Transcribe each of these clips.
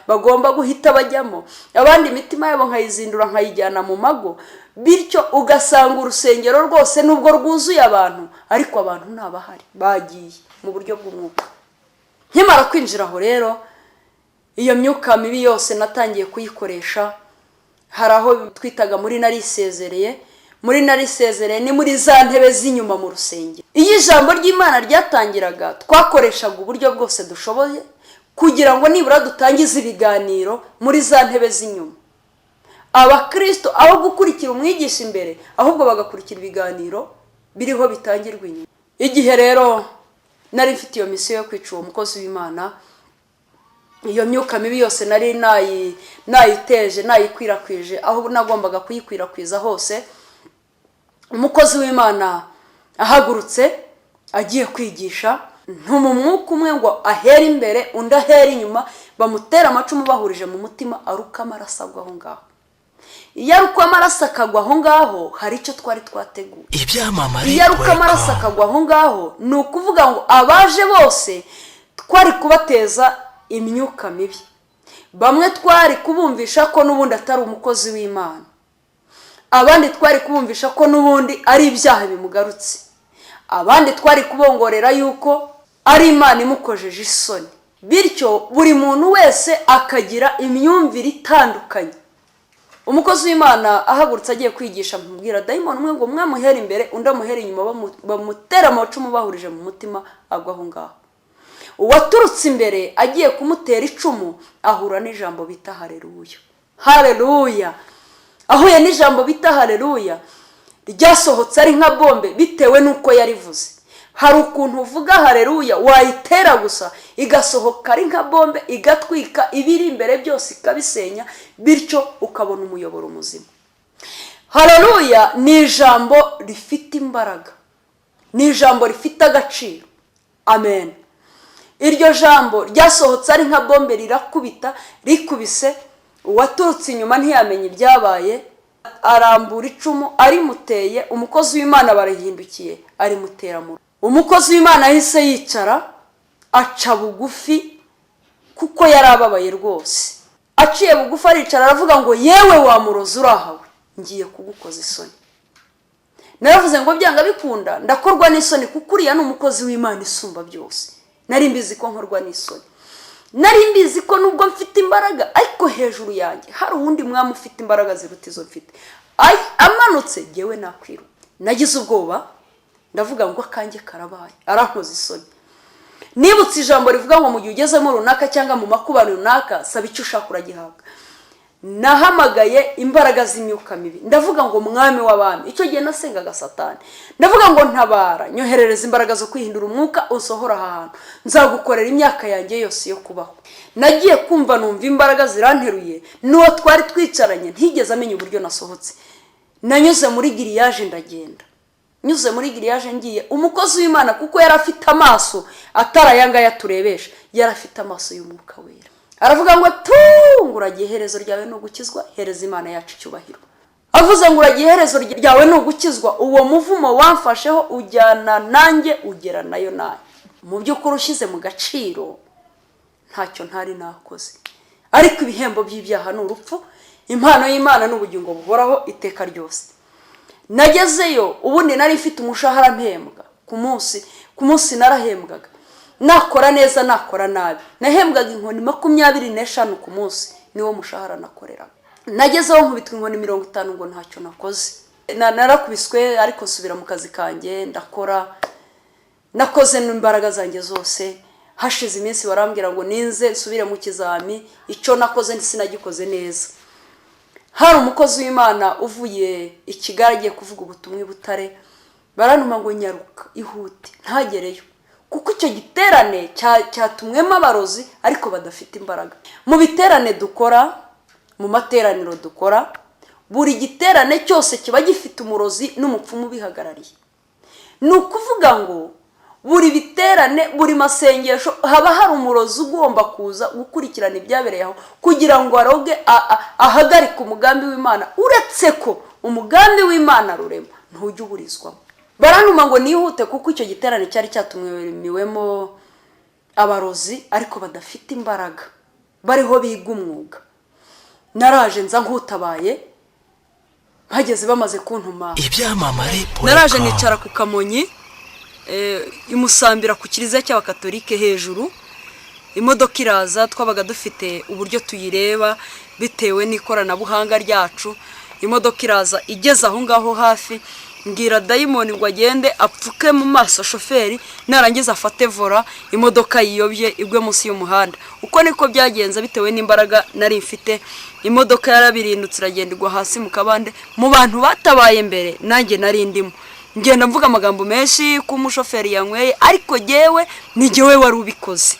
bagomba guhita bajyamo, abandi imitima yabo nkayizindura nkayijyana mu mago. Bityo ugasanga urusengero rwose nubwo rwuzuye abantu, ariko abantu ntabahari, bagiye mu buryo bw'umwuka. Nkimara kwinjira aho rero, iyo myuka mibi yose natangiye kuyikoresha. Hari aho twitaga muri narisezereye. Muri narisezereye ni muri za ntebe z'inyuma mu rusengero. Iyo ijambo ry'Imana ryatangiraga, twakoreshaga uburyo bwose dushoboye kugira ngo nibura dutangize ibiganiro muri za ntebe z'inyuma. Abakirisito aho gukurikira umwigisha imbere, ahubwo bagakurikira ibiganiro biriho bitangirwa inyuma. Igihe rero nari mfite iyo misiyo yo kwica uwo mukozi w'Imana, iyo myuka mibi yose nari nayiteje, nayikwirakwije aho nagombaga kuyikwirakwiza hose. Umukozi w'Imana ahagurutse agiye kwigisha, ntuma umwuka umwe ngo ahere imbere, undi ahere inyuma, bamutera amacumu bahurije mu mutima, aruka amaraso agwa aho ngaho. Iyo aruka amaraso akagwa aho ngaho, hari icyo twari twateguye. Ibyamamare. Iyo aruka amaraso akagwa aho ngaho, ni ukuvuga ngo abaje bose twari kubateza imyuka mibi. Bamwe twari kubumvisha ko n'ubundi atari umukozi w'Imana, abandi twari kubumvisha ko n'ubundi ari ibyaha bimugarutse, abandi twari kubongorera yuko ari Imana imukojeje isoni. Bityo buri muntu wese akagira imyumvire itandukanye. Umukozi w'Imana ahagurutse agiye kwigisha, amubwira dayimoni umwe ngo mwamuhere imbere, undi amuhere inyuma, bamutera amacumu bahurije mu mutima, agwa aho ngaho. Uwaturutse imbere agiye kumutera icumu ahura n'ijambo bita hareruya, hareruya. Ahuye n'ijambo bita hareruya, ryasohotse ari nka bombe bitewe n'uko yarivuze. Hari ukuntu uvuga hareruya, wayitera gusa igasohoka ari nka bombe, igatwika ibiri imbere byose, ikabisenya, bityo ukabona umuyoboro muzima. Hareruya ni ijambo rifite imbaraga, ni ijambo rifite agaciro. Amen. Iryo jambo ryasohotse ari nka bombe, rirakubita. Rikubise, uwaturutse inyuma ntiyamenya ibyabaye, arambura icumu arimuteye. Umukozi w'Imana barahindukiye, arimutera mu umukozi w'Imana ahise yicara, aca bugufi kuko yari ababaye rwose. Aciye bugufi aricara, aravuga ngo: "Yewe wa murozi urahawe, ngiye kugukoza isoni." Naravuze ngo byanga bikunda ndakorwa n'isoni, kuko uriya ni umukozi w'Imana isumba byose. Nari mbizi ko nkorwa n'isoni, nari mbizi ko nubwo mfite imbaraga, ariko hejuru yanjye hari uwundi mwami ufite imbaraga ziruta izo mfite. Amanutse ngewe nakwiruka. Nagize ubwoba, ndavuga ngo akanjye karabaye, arankoza isoni. Nibutse ijambo rivuga ngo mu gihe ugezemo runaka cyangwa mu makuba runaka, saba icyo ushaka uragihabwa. Nahamagaye imbaraga z'imyuka mibi, ndavuga ngo: "Mwami w'abami," icyo gihe nasengaga Satani, ndavuga ngo: "Ntabara, nyoherereza imbaraga zo kwihindura umwuka, usohora aha hantu, nzagukorera imyaka yanjye yose yo kubaho." Nagiye kumva numva imbaraga ziranteruye, n'uwo twari twicaranye ntigeze amenya uburyo nasohotse. Nanyuze muri grillage, ndagenda. Nyuze muri grillage ngiye, umukozi w'Imana kuko yari afite amaso atari aya ngaya turebesha, yari afite amaso y'Umwuka Wera, aravuga ngo: "Tungu, uragiye, iherezo ryawe ni ugukizwa, hereza Imana yacu icyubahiro." Avuze ngo: "Uragiye, iherezo ryawe ni ugukizwa," uwo muvumo wamfasheho ujyana nanjye ugera nayo nanjye. Mu by'ukuri ushyize mu gaciro, ntacyo ntari nakoze, ariko ibihembo by'ibyaha ni urupfu, impano y'Imana ni ubugingo buhoraho iteka ryose. Nagezeyo, ubundi nari mfite umushahara mpembwa ku munsi. Ku munsi narahembwaga, nakora neza nakora nabi, nahembwaga inkoni 25 ku munsi, niwo mushahara nakoreraga. Nagezeho nkubitwa inkoni 50 ngo ntacyo nakoze. Narakubiswe ariko nsubira mu kazi kanjye, ndakora, nakoze n'imbaraga zanjye zose. Hashize iminsi barambwira ngo ninze nsubire mu kizami, icyo nakoze sinagikoze neza. Hari umukozi w'Imana uvuye i Kigali agiye kuvuga ubutumwa i Butare, barantuma ngo: "Nyaruka, ihute," ntagereyo kuko icyo giterane cyatumwemo abarozi ariko badafite imbaraga. Mu biterane dukora, mu materaniro dukora, buri giterane cyose kiba gifite umurozi n'umupfumu ubihagarariye. Ni ukuvuga ngo buri biterane, buri masengesho, haba hari umurozi ugomba kuza gukurikirana ibyabereye aho kugira ngo aroge, ahagarike umugambi w'Imana. Uretse ko umugambi w'Imana rurema ntujya uburizwamo. Barantuma ngo nihute kuko icyo giterane cyari cyatumiwemo abarozi ariko badafite imbaraga. Bariho biga umwuga. Naraje nza nk'utabaye, mpageze bamaze kuntuma. Ibyamamare. Naraje nicara ku Kamonyi, imusambira ku kiliziya cy'Abakatolike hejuru. Imodoka iraza, twabaga dufite uburyo tuyireba bitewe n'ikoranabuhanga ryacu. Imodoka iraza, igeze aho ngaho hafi, mbwira dayimoni ngo agende apfuke mu maso shoferi, narangiza afate volant, imodoka yiyobye igwe munsi y'umuhanda. Uko niko byagenze. Bitewe n'imbaraga nari mfite, imodoka yarabirindutse, iragenda igwa hasi mu kabande. Mu bantu batabaye mbere nanjye nari ndimo. Ngenda mvuga amagambo menshi ko umushoferi yanyweye, ariko jyewe ni jyewe wari ubikoze.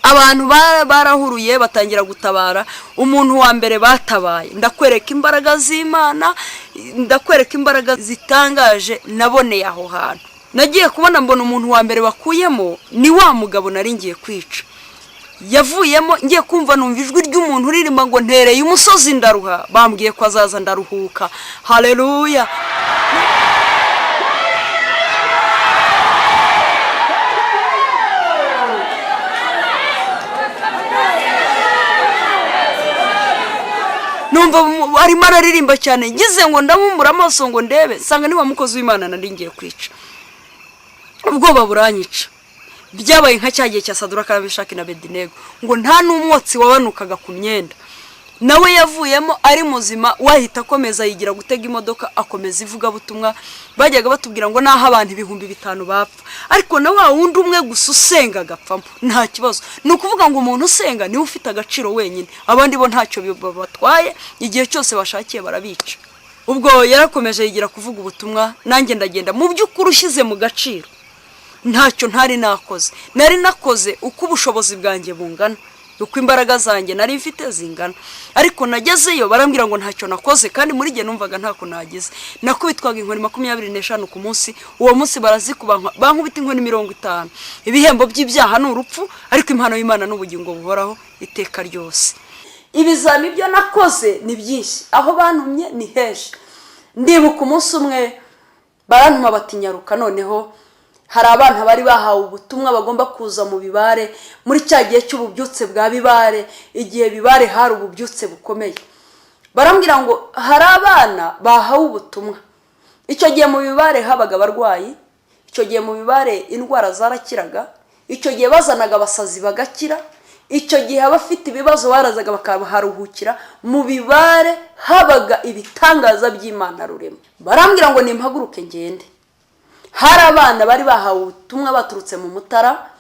Abantu barahuruye, batangira gutabara. Umuntu wa mbere batabaye, ndakwereka imbaraga z'Imana, ndakwereka imbaraga zitangaje naboneye aho hantu. Nagiye kubona mbona umuntu wa mbere bakuyemo ni wa mugabo nari ngiye kwica. Yavuyemo, ngiye kumva numva ijwi ry'umuntu uririmba ngo: "Ntereye umusozi ndaruha, bambwiye ko azaza ndaruhuka." Haleluya! Numva arimo araririmba cyane. Ngize ngo ndabumbura amaso ngo ndebe, nsanga ni wa mukozi w'Imana nari ngiye kwica. Ubwoba buranyica. Byabaye nka cya gihe cya Saduraka, Meshaki na Bedinego, ngo nta n'umwotsi wabanukaga ku myenda. Nawe yavuyemo ari muzima, wahita akomeza yigira gutega imodoka, akomeza ivugabutumwa. Bajyaga batubwira ngo naho abantu 5000 bapfa, ariko na wa wundi umwe gusa usenga agapfamo, nta kibazo. Ni ukuvuga ngo umuntu usenga niwe ufite agaciro wenyine, abandi bo ntacyo babatwaye, igihe cyose bashakiye barabica. Ubwo yarakomeje yigira kuvuga ubutumwa, nanjye ndagenda. Mu by'ukuri, ushyize mu gaciro, ntacyo ntari nakoze. Nari nakoze uko ubushobozi bwanjye bungana, uko imbaraga zanjye nari mfite zingana. Ariko nagezeyo barambwira ngo ntacyo nakoze, kandi muri gihe numvaga ntako nagize. Nakubitwaga inkoni 25 ku munsi. Uwo munsi barazikuba, bankubita inkoni 50. Ibihembo by'ibyaha ni urupfu, ariko impano y'Imana ni ubugingo buhoraho iteka ryose. Ibizami byo nakoze ni byinshi, aho bantumye ni henshi. Ndibuka umunsi umwe barantuma bati: "Nyaruka." Noneho hari abana bari bahawe ubutumwa bagomba kuza mu Bibare muri cya gihe cy'ububyutse bwa Bibare. Igihe Bibare hari ububyutse bukomeye, barambwira ngo hari abana bahawe ubutumwa. Icyo gihe mu Bibare habaga abarwayi, icyo gihe mu Bibare indwara zarakiraga, icyo gihe bazanaga abasazi bagakira, icyo gihe abafite ibibazo barazaga bakaharuhukira. Mu Bibare habaga ibitangaza by'Imana rurema. Barambwira ngo nimpaguruke ngende. Hari abana bari bahawe ubutumwa baturutse mu Mutara,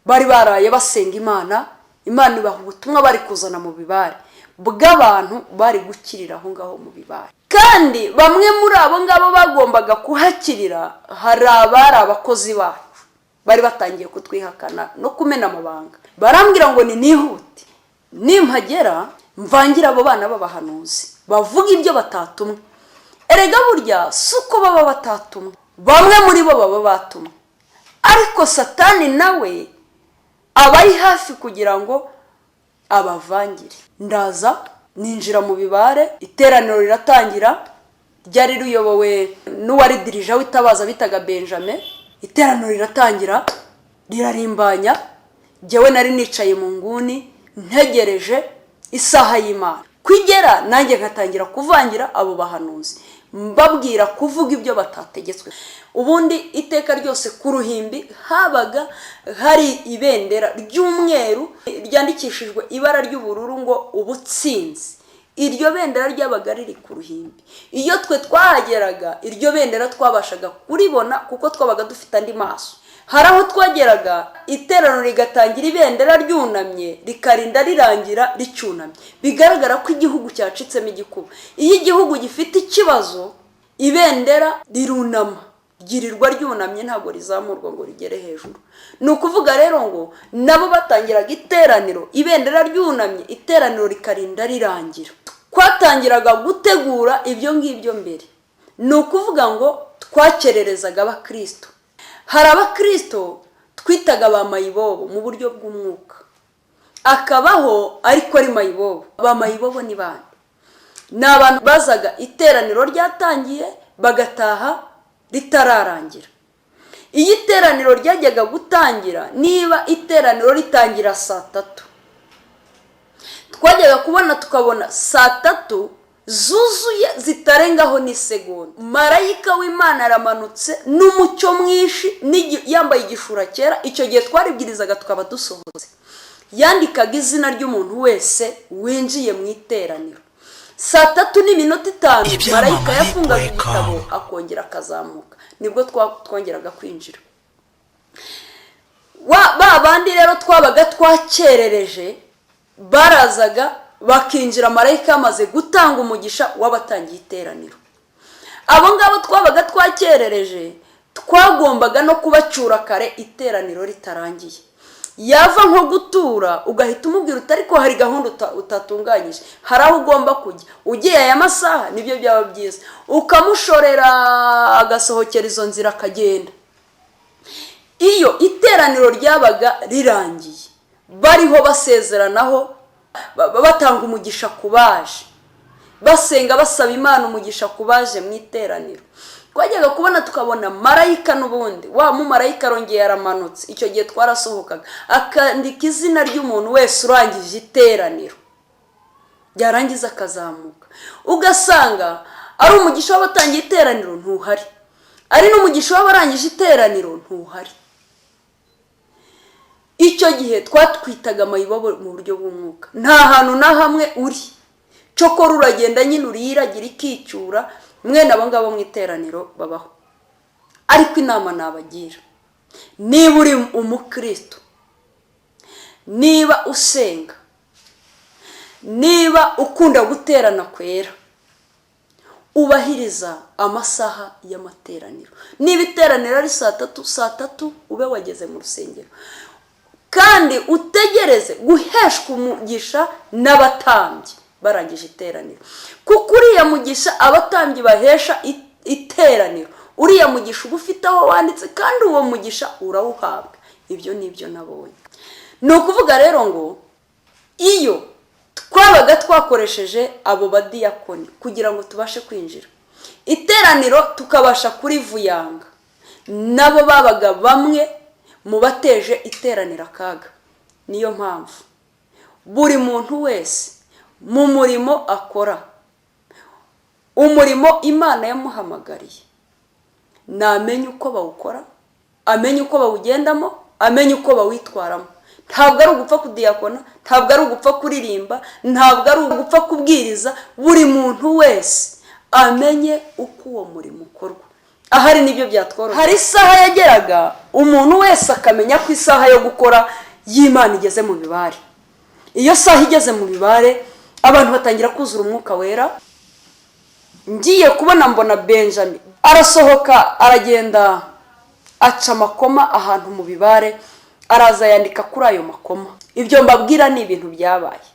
bari baraye basenga Imana, Imana ibaha ubutumwa bari kuzana mu Bibare bw'abantu bari gukirira aho ngaho mu Bibare. Kandi bamwe muri abo ngabo bagombaga kuhakirira, hari abari abakozi bacu bari batangiye kutwihakana no kumena amabanga. Barambwira ngo ni nihute, nimpagera mvangire abo bana b'abahanuzi bavuga ibyo batatumwe. Erega burya si uko baba batatumwe, bamwe muri bo baba batumwe, ariko Satani nawe aba ari hafi kugira ngo abavangire. Ndaza ninjira mu Bibare, iteraniro riratangira. Ryari riyobowe n'uwari dirija w'Itabaza bitaga Benjamin. Iteraniro riratangira, rirarimbanya. Jyewe nari nicaye mu nguni ntegereje isaha y'Imana kwigera, nanjye nkatangira kuvangira abo bahanuzi, mbabwira kuvuga ibyo batategetswe. Ubundi iteka ryose ku ruhimbi habaga hari ibendera ry'umweru ryandikishijwe ibara ry'ubururu ngo "Ubutsinzi". Iryo bendera ryabaga riri ku ruhimbi. Iyo twe twahageraga, iryo bendera twabashaga kuribona kuko twabaga dufite andi maso. Hari aho twageraga iteraniro rigatangira ibendera ryunamye, rikarinda rirangira ricyunamye, bigaragara ko igihugu cyacitsemo igikuba. Iyo igihugu gifite ikibazo, ibendera rirunama, ryirirwa ryunamye, ntabwo rizamurwa ngo rigere hejuru. Ni ukuvuga rero ngo nabo batangiraga iteraniro ibendera ryunamye, iteraniro rikarinda rirangira. Twatangiraga gutegura ibyo ngibyo mbere, ni ukuvuga ngo twakererezaga abakristo. Hari abakristo twitaga ba mayibobo mu buryo bw'umwuka, akabaho ariko ari mayibobo. Ba mayibobo ni bande? Ni abantu bazaga iteraniro ryatangiye, bagataha ritararangira. Iyo iteraniro ryajyaga gutangira, niba iteraniro ritangira saa 3 Twajyaga kubona tukabona saa tatu zuzuye zitarengaho n'isegonda, marayika w'Imana aramanutse n'umucyo mwinshi, yambaye igishura cyera. Icyo gihe twaribwirizaga tukaba dusohotse. Yandikaga izina ry'umuntu wese winjiye mu iteraniro. 3:05 marayika yafungaga igitabo akongera akazamuka, nibwo twongeraga kwinjira. Ba bandi rero twabaga twakerereje barazaga bakinjira marayika yamaze gutanga umugisha w'abatangiye iteraniro. Abo ngabo twabaga twakerereje twagombaga no kubacyura kare iteraniro ritarangiye. Yava nko gutura ugahita umubwira uti: "Ariko hari gahunda utatunganyije, hari aho ugomba kujya, ugiye aya masaha nibyo byaba byiza." Ukamushorera agasohokera izo nzira akagenda. Iyo iteraniro ryabaga rirangiye, bariho basezeranaho, batanga umugisha ku baje, basenga basaba Imana umugisha ku baje mu iteraniro, twajyaga kubona tukabona marayika n'ubundi, wa mumarayika arongeye aramanutse. Icyo gihe twarasohokaga, akandika izina ry'umuntu wese urangije iteraniro, byarangiza akazamuka. Ugasanga ari umugisha w'abatangiye iteraniro ntuhari, ari n'umugisha w'abarangije iteraniro ntuhari. Icyo gihe twatwitaga amayibobo mu buryo bw'umwuka. Nta hantu na hamwe uri, cokora uragenda nyine uriyiragira ikicyura. Mwene abo ngabo mu iteraniro babaho. Ariko inama nabagira, niba uri umukristo, niba usenga, niba ukunda guterana kwera, ubahiriza amasaha y'amateraniro. Niba iteraniro ari saa 3, saa 3 ube wageze mu rusengero, kandi utegereze guheshwa umugisha n'abatambyi barangije iteraniro, kuko uriya mugisha abatambyi bahesha iteraniro, uriya mugisha uba ufite aho wanditse, kandi uwo mugisha urawuhabwa. Ibyo ni ibyo nabonye. Ni ukuvuga rero ngo iyo twabaga twakoresheje abo badiyakoni kugira ngo tubashe kwinjira iteraniro, tukabasha kurivuyanga, nabo babaga bamwe mu bateje iteraniro akaga. Niyo mpamvu buri muntu wese mu murimo akora, umurimo Imana yamuhamagariye, namenye uko bawukora, amenye uko bawugendamo, amenye uko bawitwaramo. Ntabwo ari ugupfa kudiyakona, ntabwo ari ugupfa kuririmba, ntabwo ari ugupfa kubwiriza. Buri muntu wese amenye uko uwo murimo ukorwa. Ahari nibyo byatworohera. Hari isaha yageraga umuntu wese akamenya ko isaha yo gukora y'Imana igeze mu Bibare. Iyo saha igeze mu Bibare, abantu batangira kuzura Umwuka Wera. Ngiye kubona mbona Benjamin arasohoka, aragenda aca amakoma ahantu mu Bibare, araza yandika kuri ayo makoma. Ibyo mbabwira ni ibintu byabaye,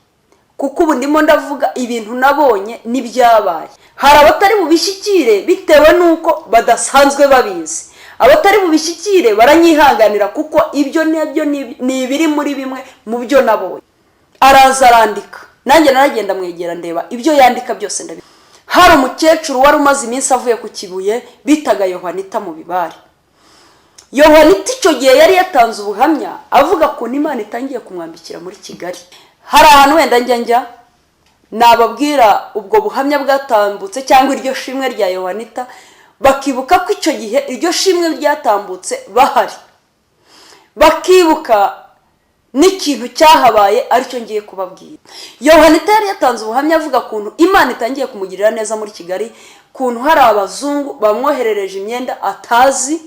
kuko ubu ndimo ndavuga ibintu nabonye n'ibyabaye. Hari abatari bubishyikire bitewe n'uko badasanzwe babizi. Abatari bubishyikire baranyihanganira, kuko ibyo nabyo ni ibiri muri bimwe mu byo nabonye. Araza arandika, nanjye naragenda mwegera, ndeba ibyo yandika byose ndabi. Hari umukecuru wari umaze iminsi avuye ku Kibuye bitaga Yohanita mu Bibare. Yohanita icyo gihe yari yatanze ubuhamya avuga ukuntu Imana itangiye kumwambikira muri Kigali. Hari ahantu wenda njya nababwira ubwo buhamya bwatambutse cyangwa iryo shimwe rya Yohanita, bakibuka ko icyo gihe iryo shimwe ryatambutse bahari, bakibuka n'ikintu cyahabaye aricyo ngiye kubabwira. Yohanita yari yatanze ubuhamya avuga ukuntu Imana itangiye kumugirira neza muri Kigali, ukuntu hari abazungu bamwoherereje imyenda atazi,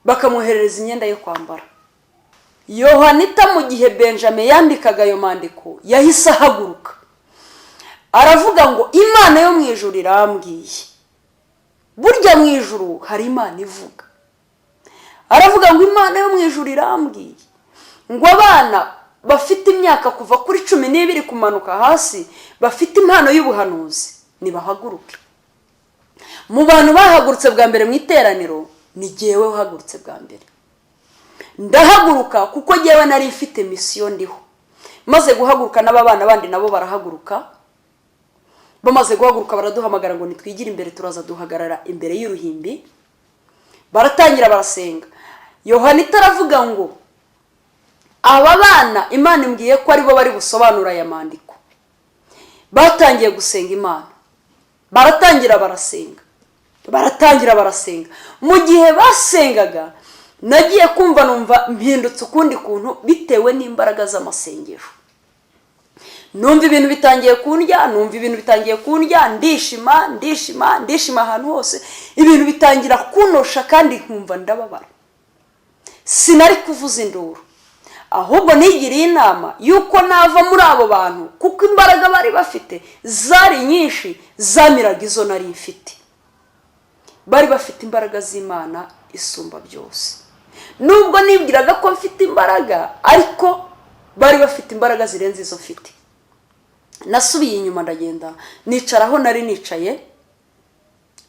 bakamwoherereza imyenda yo kwambara. Yohanita, mu gihe Benjamin yandikaga ayo mandiko, yahise ahaguruka aravuga ngo: "Imana yo mu ijuru irambwiye." Burya mu ijuru hari Imana ivuga. Aravuga ngo: "Imana yo mu ijuru irambwiye ngo abana bafite imyaka kuva kuri 12 kumanuka hasi bafite impano y'ubuhanuzi nibahaguruke." Mu bantu bahagurutse bwa mbere mu iteraniro, ni jyewe uhagurutse bwa mbere. Ndahaguruka kuko jyewe nari mfite mission ndiho. Maze guhaguruka, n'aba bana bandi nabo barahaguruka. Bamaze guhaguruka, baraduhamagara ngo nitwigire imbere. Turaza duhagarara imbere y'uruhimbi, baratangira barasenga. Yohanita aravuga ngo: "Aba bana Imana imbwiye ko aribo bari busobanura aya mandiko." Batangiye gusenga Imana, baratangira barasenga, baratangira barasenga. Mu gihe basengaga, nagiye kumva numva mpindutse ukundi kuntu bitewe n'imbaraga z'amasengesho. Numva ibintu bitangiye kundya, numva ibintu bitangiye kundya, ndishima, ndishima, ndishima ahantu hose. Ibintu bitangira kunosha kandi nkumva ndababara. Sinari kuvuza induru, ahubwo nigiriye inama y'uko nava muri abo bantu, kuko imbaraga bari bafite zari nyinshi, zamiraga izo nari mfite. Bari bafite imbaraga z'Imana isumba byose. Nubwo nibwiraga ko mfite imbaraga, ariko bari bafite imbaraga zirenze izo mfite. Nasubiye inyuma, ndagenda nicara aho nari nicaye,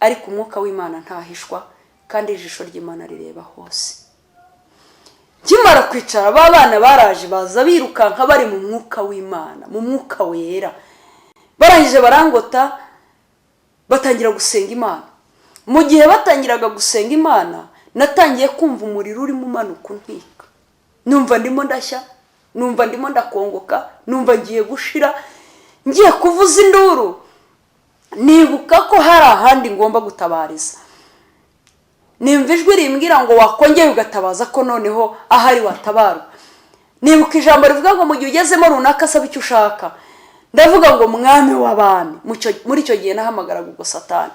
ariko umwuka w'Imana ntahishwa kandi ijisho ry'Imana rireba hose. Nkimara kwicara, ba bana baraje, baza birukanka bari mu mwuka w'Imana, mu mwuka wera. Barangije barangota, batangira gusenga Imana. Mu gihe batangiraga gusenga Imana, natangiye kumva umuriro urimo umanuka untwika. Numva ndimo ndashya, numva ndimo ndakongoka, numva ngiye gushira, ngiye kuvuza induru. Nibuka ko hari ahandi ngomba gutabariza. Nimva ijwi rimbwira ngo: "Wakongera ugatabaza ko noneho ahari watabarwa." Nibuka ijambo rivuga ngo mu gihe ugezemo runaka asaba icyo ushaka. Ndavuga ngo: "Mwami w'abami." Muri icyo gihe nahamagaraga ubwo Satani.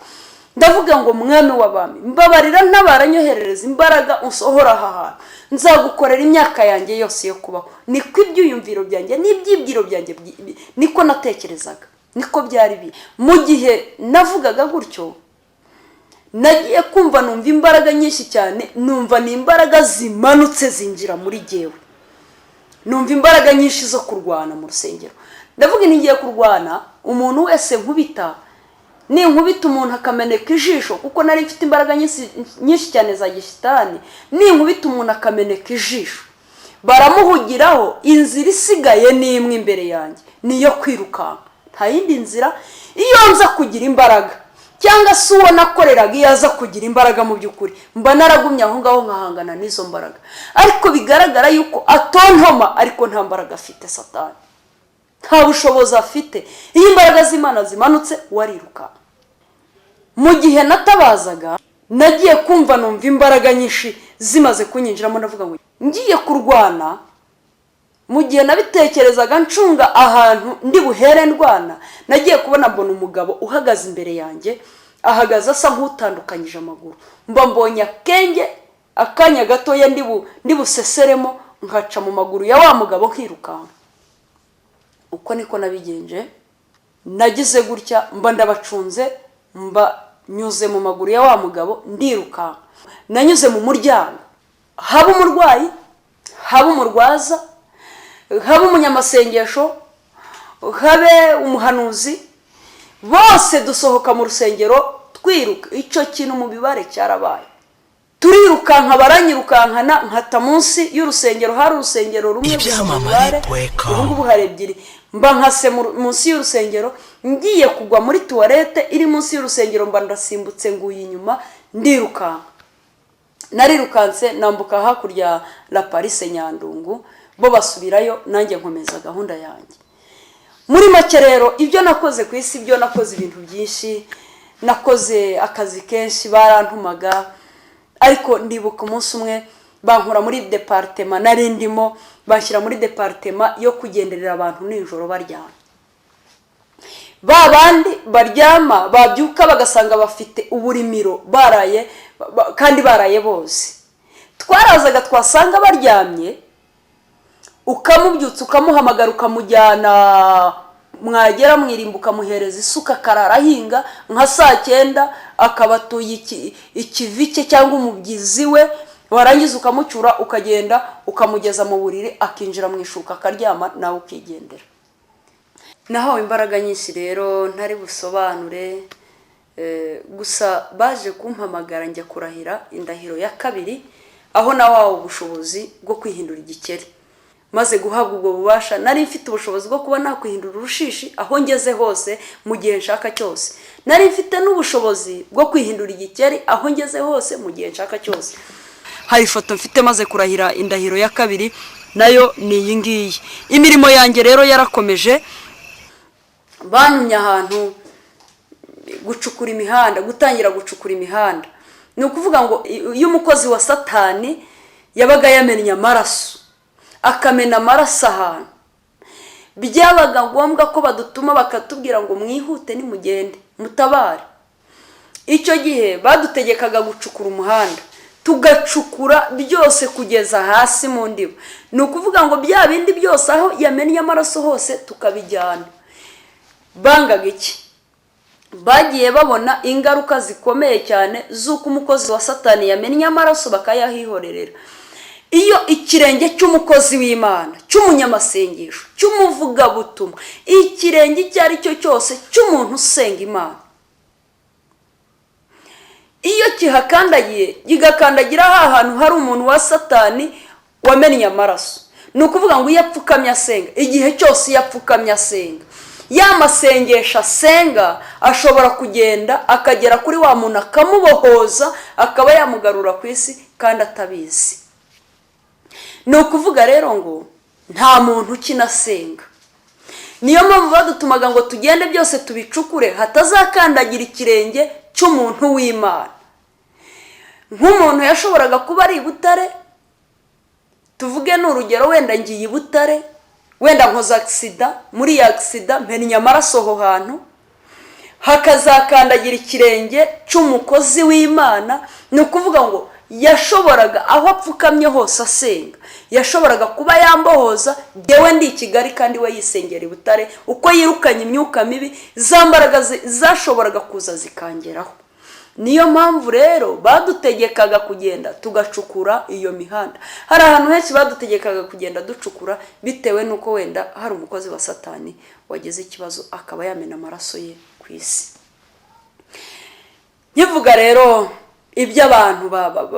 Ndavuga ngo: "Mwami w'abami, mbabarira, ntabara, nyoherereza imbaraga unsohora aha hantu, nzagukorera imyaka yanjye yose yo kubaho." Niko ibyiyumviro byanjye n'ibyibwiro byanjye, niko natekerezaga, niko byari biri. Mu gihe navugaga gutyo, nagiye kumva numva imbaraga nyinshi cyane, numva ni imbaraga zimanutse zinjira muri jyewe. Numva imbaraga nyinshi zo kurwana mu rusengero. Ndavuga nti: "Ngiye kurwana. Umuntu wese nkubita, ninkubita umuntu akameneka ijisho," kuko nari mfite imbaraga nyinshi cyane za gishitani, "ninkubita umuntu akameneka ijisho, baramuhugiraho. Inzira isigaye ni imwe imbere yanjye, ni iyo kwirukanka, nta yindi nzira." Iyo nza kugira imbaraga, cyangwa se uwo nakoreraga iyo aza kugira imbaraga, mu by'ukuri mba naragumye aho ngaho nkahangana n'izo mbaraga. Ariko bigaragara yuko atontoma, ariko nta mbaraga afite. Satani nta bushobozi afite. Iyo imbaraga z'Imana zimanutse, wariruka. Mu gihe natabazaga, nagiye kumva numva imbaraga nyinshi zimaze kunyinjiramo. Ndavuga ngo ngiye kurwana. Mu gihe nabitekerezaga, ncunga ahantu ndi buhere ndwana, nagiye kubona mbona umugabo uhagaze imbere yanjye, ahagaze asa nk'utandukanyije amaguru. Mba mbonye akenge, akanya gatoya ndi buseseremo nkaca mu maguru ya wa mugabo nkirukanka. Uko niko nabigenje. Nagize gutya, mba ndabacunze, mba nyuze mu maguru ya wa mugabo, ndirukanka. Nanyuze mu muryango, haba umurwayi, haba umurwaza, habe umunyamasengesho, habe umuhanuzi, bose dusohoka mu rusengero twiruka. Icyo kintu mu bibare cyarabaye. Turirukanka, baranyirukankana, nkata munsi y'urusengero. Hari urusengero rumwe gusa mu Bibare, ubu ngubu hari ebyiri. Mba nkase munsi y'urusengero, ngiye kugwa muri toilette iri munsi y'urusengero, mba ndasimbutse, nguye inyuma, ndirukanka. Narirukanse nambuka hakurya la Parise Nyandungu, bo basubirayo, nanjye nkomeza gahunda yanjye. Muri make rero, ibyo nakoze ku isi, ibyo nakoze ibintu byinshi, nakoze akazi kenshi, barantumaga. Ariko ndibuka umunsi umwe bankura muri département nari ndimo, bashyira muri département yo kugenderera abantu nijoro baryamye, ba bandi baryama babyuka bagasanga bafite uburimiro baraye kandi baraye bose. Twarazaga twasanga baryamye, ukamubyutsa, ukamuhamagara, ukamujyana, mwagera mu irimbo ukamuhereza isuka, akarara ahinga nka saa 9, akaba atuye ikivi cye cyangwa umubyizi we. Warangiza ukamucyura, ukagenda ukamugeza mu buriri, akinjira mu ishuka akaryama, nawe ukigendera. Nahawe imbaraga nyinshi rero ntari busobanure. Gusa baje kumpamagara njya kurahira indahiro ya kabiri, aho nawawe ubushobozi bwo kwihindura igikeri. Maze guhabwa ubwo bubasha, nari mfite ubushobozi bwo kuba nakwihindura urushishi aho ngeze hose mu gihe nshaka cyose. Nari mfite n'ubushobozi bwo kwihindura igikeri aho ngeze hose mu gihe nshaka cyose. Hari ifoto mfite maze kurahira indahiro ya kabiri, nayo ni iyi ngiyi. Imirimo yanjye rero yarakomeje. Bantumye ahantu gucukura imihanda, gutangira gucukura imihanda. Ni ukuvuga ngo iyo umukozi wa Satani yabaga yamennye amaraso, akamena amaraso ahantu, byabaga ngombwa ko badutuma, bakatubwira ngo: "Mwihute, nimugende mutabare." Icyo gihe badutegekaga gucukura umuhanda, tugacukura byose kugeza hasi mu ndiba. Ni ukuvuga ngo bya bindi byose, aho yamennye amaraso hose, tukabijyana. Bangaga iki? Bagiye babona ingaruka zikomeye cyane z'uko umukozi wa Satani yamennye amaraso bakayahihorerera. Iyo ikirenge cy'umukozi w'Imana, cy'umunyamasengesho, cy'umuvugabutumwa, ikirenge icyo ari cyo cyose cy'umuntu usenga Imana, iyo kihakandagiye, kigakandagira ha hantu hari umuntu wa Satani wamennye amaraso, ni ukuvuga ngo iyo apfukamye asenga, igihe cyose iyo apfukamye asenga, ya masengesho asenga ashobora kugenda akagera kuri wa muntu, akamubohoza, akaba yamugarura ku isi kandi atabizi. Ni ukuvuga rero ngo nta muntu ukina asenga. Niyo mpamvu badutumaga ngo tugende byose tubicukure, hatazakandagira ikirenge cy'umuntu w'Imana. Nk'umuntu yashoboraga kuba ari i Butare, tuvuge ni urugero, wenda ngiye i Butare, wenda nkoze accident, muri iyi accident mpennye amaraso aho hantu, hakazakandagira ikirenge cy'umukozi w'Imana, ni ukuvuga ngo yashoboraga, aho apfukamye hose asenga, yashoboraga kuba yambohoza ngewe ndi i Kigali kandi we yisengera i Butare. Uko yirukanye imyuka mibi, za mbaraga zashoboraga kuza zikangeraho. Niyo mpamvu rero badutegekaga kugenda tugacukura iyo mihanda. Hari ahantu henshi badutegekaga kugenda ducukura, bitewe n'uko wenda hari umukozi wa Satani wagize ikibazo, akaba yamena amaraso ye ku isi. Nkivuga rero ibyo abantu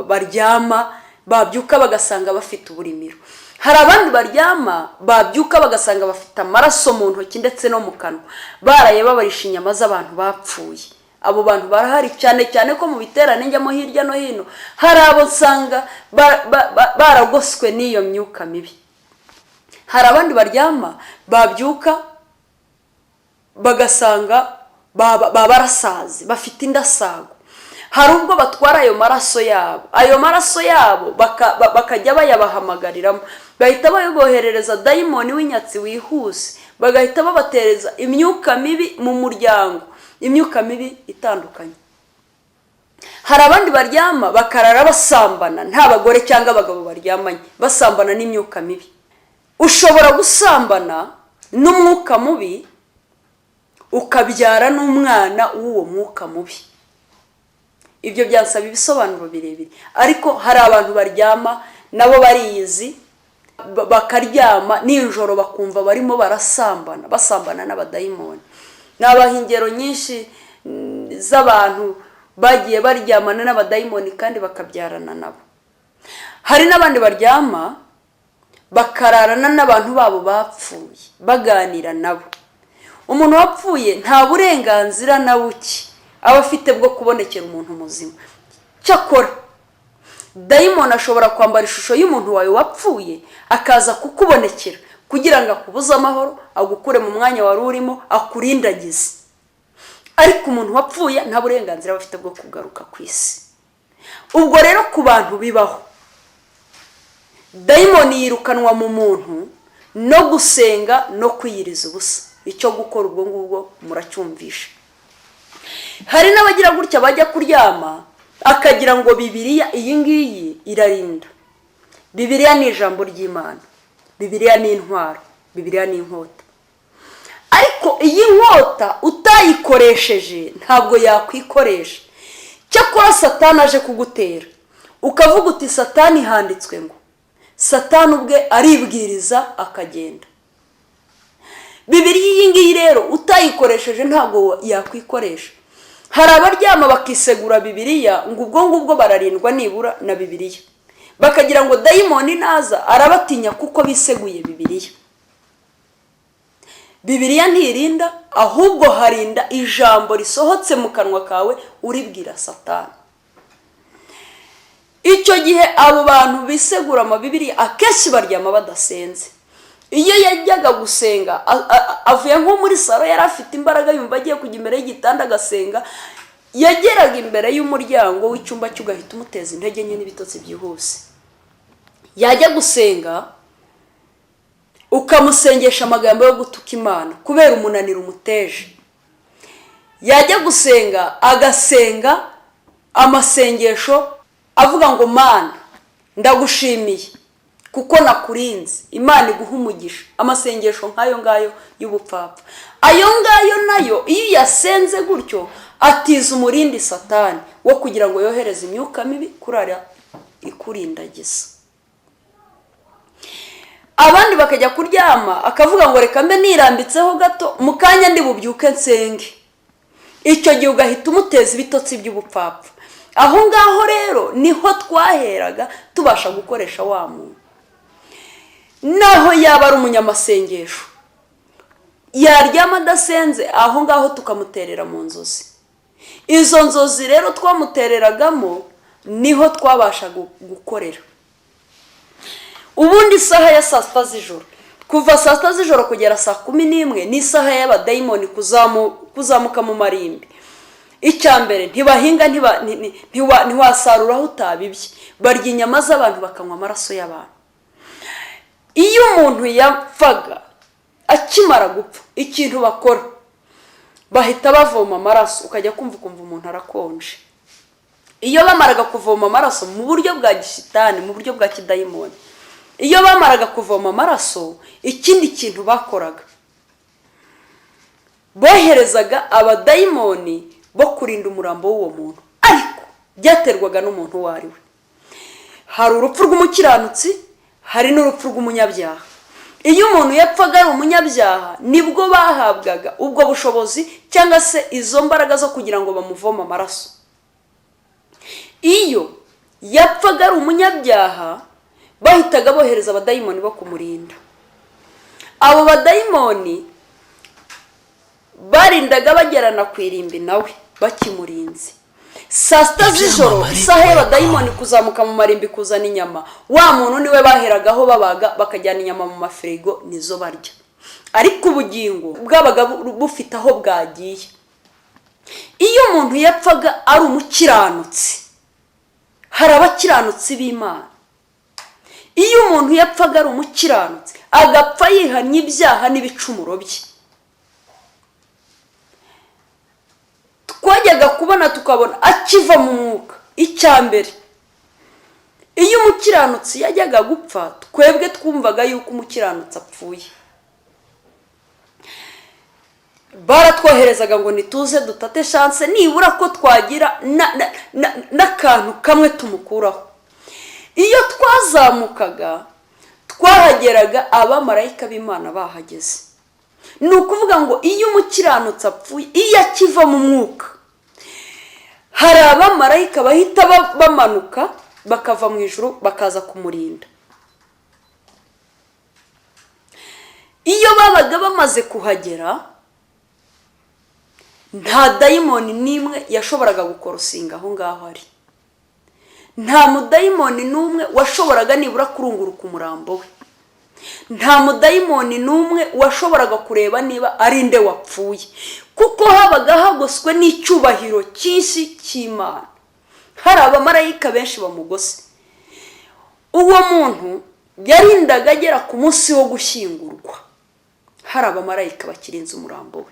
baryama, babyuka bagasanga bafite uburimiro, hari abandi baryama, babyuka bagasanga bafite amaraso mu ntoki ndetse no mu kanwa, baraye babarisha inyama z'abantu bapfuye. Abo bantu barahari, cyane cyane ko mu biterane njyamo hirya no hino hari abo nsanga baragoswe n'iyo myuka mibi. Hari abandi baryama, babyuka bagasanga barasaze, bafite indasago. Hari ubwo batwara ayo maraso yabo, ayo maraso yabo bakajya bayabahamagariramo, bahita bayoboherereza dayimoni w'inyatsi wihuse, bagahita babatereza imyuka mibi mu muryango, imyuka mibi itandukanye. Hari abandi baryama bakarara basambana, nta bagore cyangwa abagabo baryamanye, basambana n'imyuka mibi. Ushobora gusambana n'umwuka mubi, ukabyara n'umwana w'uwo mwuka mubi. Ibyo byansaba ibisobanuro birebire, ariko hari abantu baryama nabo bariyizi, bakaryama nijoro bakumva barimo barasambana, basambana n'abadayimoni. Nabaha ingero nyinshi z'abantu bagiye baryamana n'abadayimoni kandi bakabyarana nabo. Hari n'abandi baryama bakararana n'abantu babo bapfuye, baganira nabo. Umuntu wapfuye nta burenganzira na buke aba afite bwo kubonekera umuntu muzima. Cyakora dayimoni ashobora kwambara ishusho y'umuntu wawe wapfuye, akaza kukubonekera kugira ngo akubuze amahoro, agukure mu mwanya wari urimo, akurindagize. Ariko umuntu wapfuye nta burenganzira aba afite bwo kugaruka ku isi. Ubwo rero ku bantu bibaho, dayimoni yirukanwa mu muntu no gusenga no kwiyiriza ubusa. Icyo gukora ubwo ngubwo muracyumvisha. Hari n'abagira gutya, bajya kuryama akagira ngo Bibiliya iyi ngiyi irarinda. Bibiliya ni ijambo ry'Imana, Bibiliya ni intwaro, Bibiliya ni inkota. Ariko iyi nkota utayikoresheje ntabwo yakwikoresha. Cyakora Satani aje kugutera, ukavuga uti: "Satani, handitswe ngo", Satani ubwe aribwiriza akagenda. Bibiliya iyi ngiyi rero utayikoresheje ntabwo yakwikoresha. Hari abaryama bakisegura Bibiliya ngo ubwo ngubwo bararindwa nibura na Bibiliya, bakagira ngo dayimoni naza arabatinya kuko biseguye Bibiliya. Bibiliya ntirinda, ahubwo harinda ijambo risohotse mu kanwa kawe uribwira Satani. Icyo gihe abo bantu bisegura amabibiriya akenshi baryama badasenze. Iyo yajyaga gusenga, avuye nko muri salo, yari afite imbaraga, yumva agiye kujya imbere y'igitanda agasenga, yageraga imbere y'umuryango w'icyumba cye ugahita umuteza intege nke n'ibitotsi byihuse. Yajya gusenga, ukamusengesha amagambo yo gutuka Imana kubera umunaniro umuteje. Yajya gusenga, agasenga amasengesho avuga ngo: "Mana, ndagushimiye kuko nakurinze, Imana iguha umugisha." Amasengesho nk'ayo ngayo y'ubupfapfa, ayo ngayo nayo iyo uyasenze gutyo atiza umurindi Satani wo kugira ngo yohereze imyuka mibi kurara ikurindagiza. Abandi bakajya kuryama, akavuga ngo: "Reka mbe nirambitseho gato, mu kanya ndi bubyuke nsenge." Icyo gihe ugahita umuteza ibitotsi by'ubupfapfa. Aho ngaho rero niho twaheraga tubasha gukoresha wa muntu. Naho yaba ari umunyamasengesho, yaryama adasenze, aho ngaho tukamuterera mu nzozi. Izo nzozi rero twamutereragamo niho twabasha gukorera. Ubundi isaha ya saa 6 z'ijoro, kuva saa 6 z'ijoro kugera saa 11, ni isaha y'abadayimoni kuzamuka mu marimbi. Icya mbere, ntibahinga, ntiwasarura aho utabibye. Barya inyama z'abantu, bakanywa amaraso y'abantu. Iyo umuntu yapfaga, akimara gupfa, ikintu bakora bahita bavoma amaraso, ukajya kumva ukumva umuntu arakonje. Iyo bamaraga kuvoma amaraso mu buryo bwa gishitani, mu buryo bwa kidayimoni, iyo bamaraga kuvoma amaraso, ikindi kintu bakoraga, boherezaga abadayimoni bo kurinda umurambo w'uwo muntu. Ariko byaterwaga n'umuntu uwo ari we. Hari urupfu rw'umukiranutsi, hari n'urupfu rw'umunyabyaha. Iyo umuntu yapfaga ari umunyabyaha, nibwo bahabwaga ubwo bushobozi cyangwa se izo mbaraga zo kugira ngo bamuvome amaraso. Iyo yapfaga ari umunyabyaha, bahitaga bohereza abadayimoni bo kumurinda. Abo badayimoni barindaga bagerana ku irimbi nawe bakimurinze. Saa 6 z'ijoro, isaha y'abadayimoni kuzamuka mu marimbi kuzana inyama, wa muntu niwe baheragaho babaga, bakajyana inyama mu mafirigo, nizo barya. Ariko ubugingo bwabaga bufite aho bwagiye. Iyo umuntu yapfaga ari umukiranutsi, hari abakiranutsi b'Imana, iyo umuntu yapfaga ari umukiranutsi, agapfa yihannye ibyaha n'ibicumuro bye, twajyaga kubona tukabona akiva mu mwuka. Icya mbere, iyo umukiranutsi yajyaga gupfa, twebwe twumvaga yuko umukiranutsi apfuye. Baratwoherezaga ngo nituze dutate chance, nibura ko twagira n'akantu kamwe tumukuraho. Iyo twazamukaga, twahageraga abamarayika b'Imana bahageze. Ni ukuvuga ngo iyo umukiranutsi apfuye, iyo akiva mu mwuka, hari abamarayika bahita bamanuka bakava mu ijuru bakaza kumurinda. Iyo babaga bamaze kuhagera, nta dayimoni n'imwe yashoboraga gukorosinga aho ngaho ari. Nta mudayimoni n'umwe washoboraga nibura kurunguruka umurambo we. Nta mudayimoni n'umwe washoboraga kureba niba ari nde wapfuye, kuko habaga hagoswe n'icyubahiro cyinshi cy'Imana, hari abamarayika benshi bamugose. Uwo muntu yarindaga agera ku munsi wo gushyingurwa hari abamarayika bakirinze umurambo we.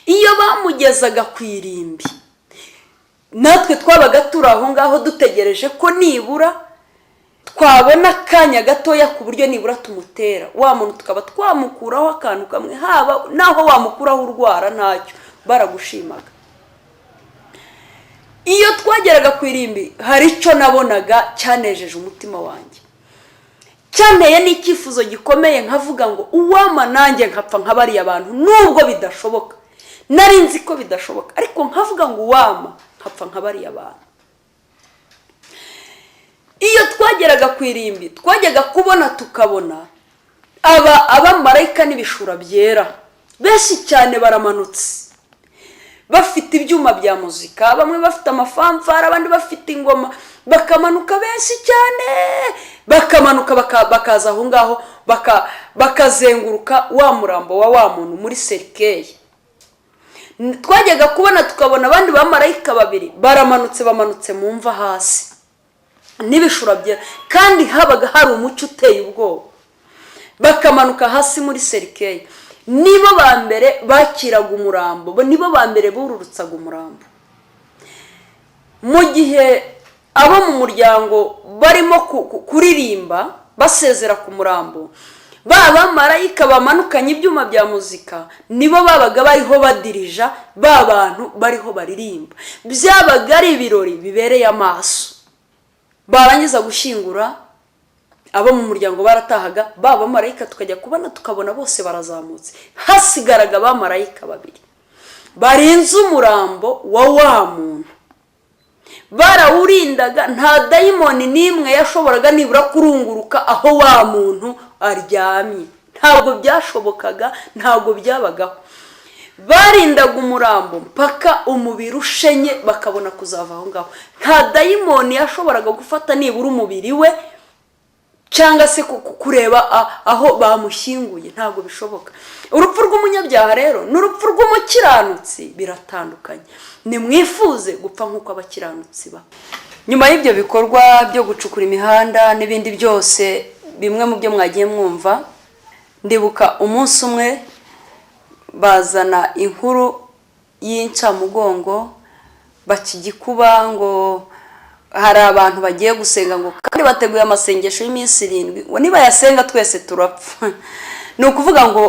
Iyo bamugezaga ku irimbi, natwe twabaga turi aho ngaho dutegereje ko nibura twabona akanya gatoya ku buryo nibura tumutera wa muntu, tukaba twamukuraho akantu kamwe, haba naho wamukuraho urwara ntacyo, baragushimaga. Iyo twageraga ku irimbi, hari icyo nabonaga cyanejeje umutima wanjye, cyanteye n'icyifuzo gikomeye, nkavuga ngo: "Uwama nanjye nkapfa nka bariya bantu." Nubwo bidashoboka, nari nzi ko bidashoboka, ariko nkavuga ngo: "Uwama nkapfa nka bariya bantu." Iyo twageraga ku irimbi, twajyaga kubona tukabona aba abamarayika n'ibishura byera benshi cyane baramanutse, bafite ibyuma bya muzika, bamwe bafite amafanfara, abandi bafite ingoma, bakamanuka benshi cyane. Bakamanuka bakaza aho ngaho, bakazenguruka wa murambo wa wa muntu muri cercueil. Twajyaga kubona tukabona abandi bamarayika babiri baramanutse, bamanutse mu mva hasi n'ibishura byera, kandi habaga hari umucyo uteye ubwoba. Bakamanuka hasi muri cercueil, nibo ba mbere bakiraga umurambo, nibo ba mbere bururutsaga umurambo. Mu gihe abo mu muryango barimo kuririmba basezera ku murambo, ba bamarayika bamanukanye ibyuma bya muzika nibo babaga bariho badirija ba bantu bariho baririmba. Byabaga ari ibirori bibereye amaso. Barangiza gushyingura, abo mu muryango baratahaga, ba bamarayika tukajya kubona tukabona bose barazamutse, hasigaraga abamarayika babiri barinze umurambo wa wa muntu. Barawurindaga, nta dayimoni n'imwe yashoboraga nibura kurunguruka aho wa muntu aryamye. Ntabwo byashobokaga, ntabwo byabagaho. Barindaga umurambo mpaka umubiri ushenye, bakabona kuzava aho ngaho. Nta dayimoni yashoboraga gufata nibura umubiri we cyangwa se kureba aho bamushyinguye, ntabwo bishoboka. Urupfu rw'umunyabyaha rero n'urupfu rw'umukiranutsi biratandukanye. Nimwifuze gupfa nk'uko abakiranutsi ba. Nyuma y'ibyo bikorwa byo gucukura imihanda n'ibindi byose, bimwe mu byo mwagiye mwumva, ndibuka umunsi umwe bazana inkuru y'incamugongo, baca igikuba ngo hari abantu bagiye gusenga, ngo kandi bateguye amasengesho y'iminsi 7, ngo nibayasenga twese turapfa. Ni ukuvuga ngo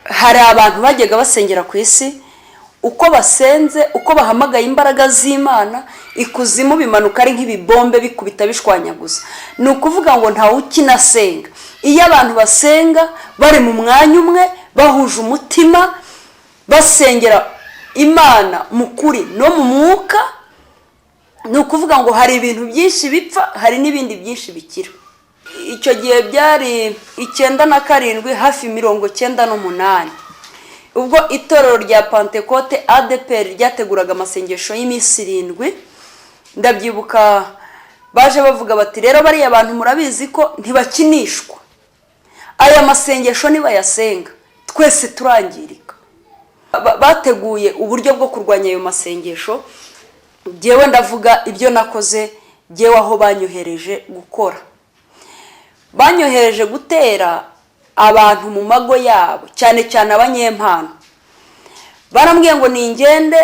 hari abantu bajyaga basengera ku isi, uko basenze, uko bahamagaye imbaraga z'Imana, ikuzimu bimanuka ari nk'ibibombe bikubita bishwanyaguza. Ni ukuvuga ngo ntawe ukinasenga. Iyo abantu basenga bari mu mwanya umwe, bahuje umutima, basengera Imana mu kuri no mu mwuka, ni ukuvuga ngo hari ibintu byinshi bipfa, hari n'ibindi byinshi bikira. Icyo gihe byari 97, hafi 98, ubwo itorero rya Pantekote ADEPR ryateguraga amasengesho y'iminsi 7. Ndabyibuka baje bavuga bati: "Rero bariya bantu murabizi ko ntibakinishwa, aya masengesho nibayasenga twese turangirika." Bateguye uburyo bwo kurwanya ayo masengesho. Ngewe ndavuga ibyo nakoze ngewe aho banyohereje gukora. Banyohereje gutera abantu mu mago yabo, cyane cyane abanyempano. Barambwiye ngo ningende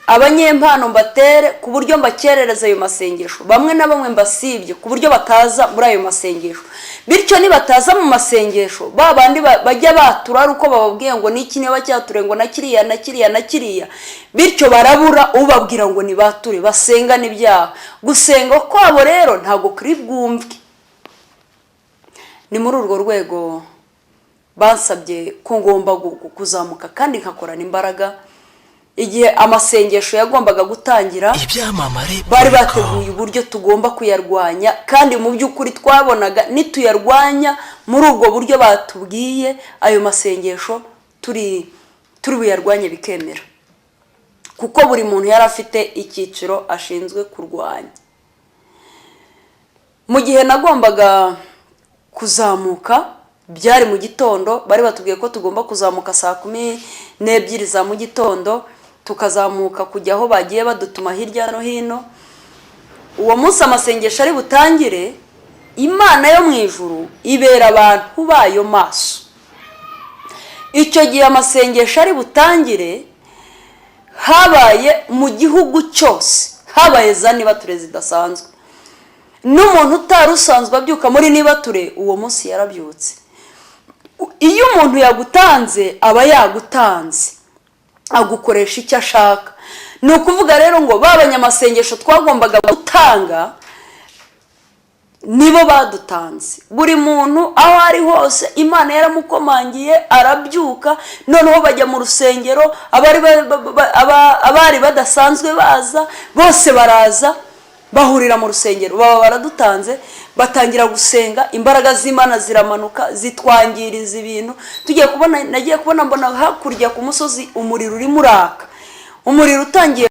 abanyempano mbatere ku buryo mbakerereza ayo masengesho, bamwe na bamwe mbasibye ku buryo bataza muri ayo masengesho. Bityo nibataza mu masengesho, ba bandi bajya batura ari uko bababwiye ngo niki, niba cyature ngo na kiriya na kiriya na kiriya, bityo barabura ubabwira ngo nibature basengane ibyaha. Gusenga kwabo rero ntabwo kuri bwumvwe. Ni muri urwo rwego bansabye ko ngomba kuzamuka kandi nkakorana imbaraga. Igihe amasengesho yagombaga gutangira, Ibyamamare bari bateguye uburyo tugomba kuyarwanya, kandi mu by'ukuri twabonaga nituyarwanya muri ubwo buryo batubwiye, ayo masengesho turi buyarwanye bikemera, kuko buri muntu yari afite icyiciro ashinzwe kurwanya. Mu gihe nagombaga kuzamuka, byari mu gitondo, bari batubwiye ko tugomba kuzamuka saa 12 za mu gitondo, tukazamuka kujya aho bagiye badutuma hirya no hino. Uwo munsi amasengesho ari butangire, Imana yo mu ijuru ibera abantu bayo maso. Icyo gihe amasengesho ari butangire, habaye mu gihugu cyose, habaye za nibature zidasanzwe. N'umuntu utari usanzwe abyuka muri nibature, uwo munsi yarabyutse. Iyo umuntu yagutanze, aba yagutanze, agukoresha icyo ashaka. Ni ukuvuga rero ngo ba banyamasengesho twagombaga gutanga nibo badutanze. Buri muntu aho ari hose Imana yaramukomangiye arabyuka, noneho bajya mu rusengero. Abari badasanzwe baza bose baraza, bahurira mu rusengero, baba baradutanze, batangira gusenga. Imbaraga z'Imana ziramanuka, zitwangiriza ibintu. Tugiye kubona, nagiye kubona mbona hakurya ku musozi umuriro urimo uraka, umuriro utangiye.